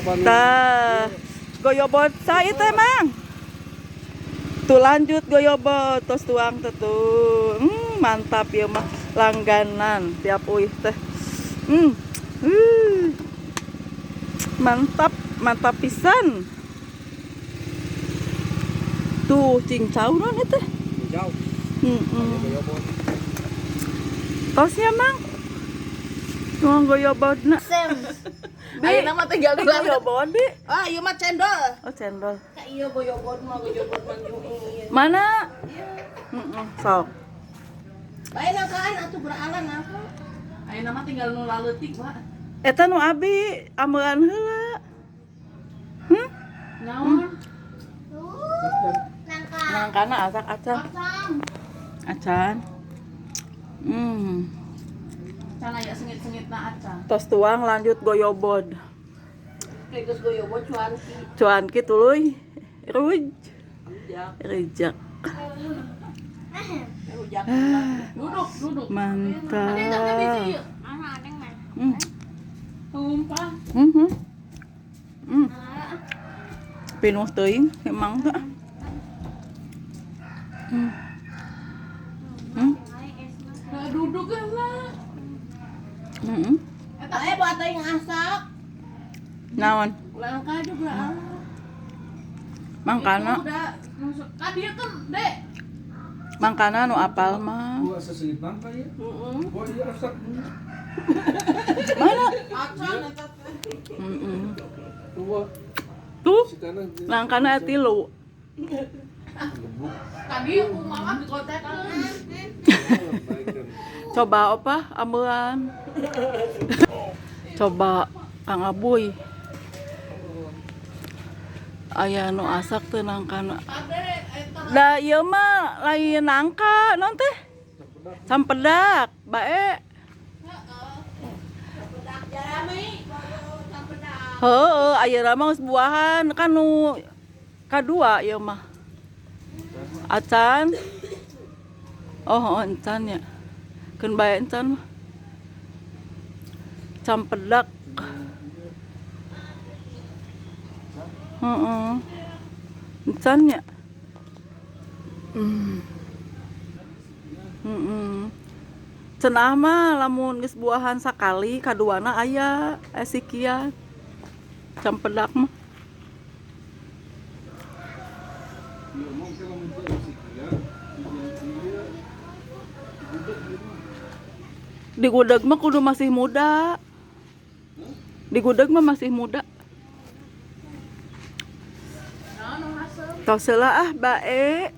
Tah, goyobod sa itu emang. Tuh lanjut goyobod, tos tuang teh tuh. Mantap ya mah langganan tiap uih teh. Hmm. Mantap, mantap pisan. Tuh cincau non itu. Cincau. Heeh. Tosnya mang. Tuang goyobodna. Ayeuna mah tinggal Bi, goyobod, Bi. Ah, ieu mah cendol. Oh, cendol. Iya goyobod mah goyobod mah. Mana? Heeh, sok. Bae nangkaan atuh beraalan nangka. Ayeuna mah tinggal nu laleutik, Pak. Eta nu abi ameuan heula. Naon? Nangka. Nangkana asak acan. Acan. Can aya sengit-sengitna acan. Tos tuang lanjut goyobod. Geus goyobod cuanki. Cuanki tuluy. Ruj. Rujak. Rujak. Duduk, duduk. Mantap. Mana ada yang mana? Tumpah. Pinuh teuing emang teh. Nah, duduk lah. Heeh. Eta buat teuing asak. Naon? Langka juga. Mangkana, Udah masuk. Kan dia kan, Dek. mangkana nu apal mah. Gua sesengit nangka ya. Heeh. Gua iya asak. Mana? Acan eta teh. Heeh. Dua. Tuh, Si tanah. nangkana tilu. Gebuk. Tadi kumaha dikotekeun. Coba apa ameuan. Coba Kang Abuy. Aya nu asak teu nangkana. Da ieu mah lain nangka non teh? Campedak, bae. Heeh, ayeuna mah geus buahan kan nu kadua ieu mah. Acan. Oh, encan ya. Keun bae encan mah. Campedak. Heeh. Encan ya. Heeh. Cenah mah lamun geus buahan sakali kaduana aya sikian. Campedak mah. Iya, mau kalau minta sikian, iya. Di gudeg mah kudu masih muda. Di gudeg mah masih muda. Tos heula ah bae.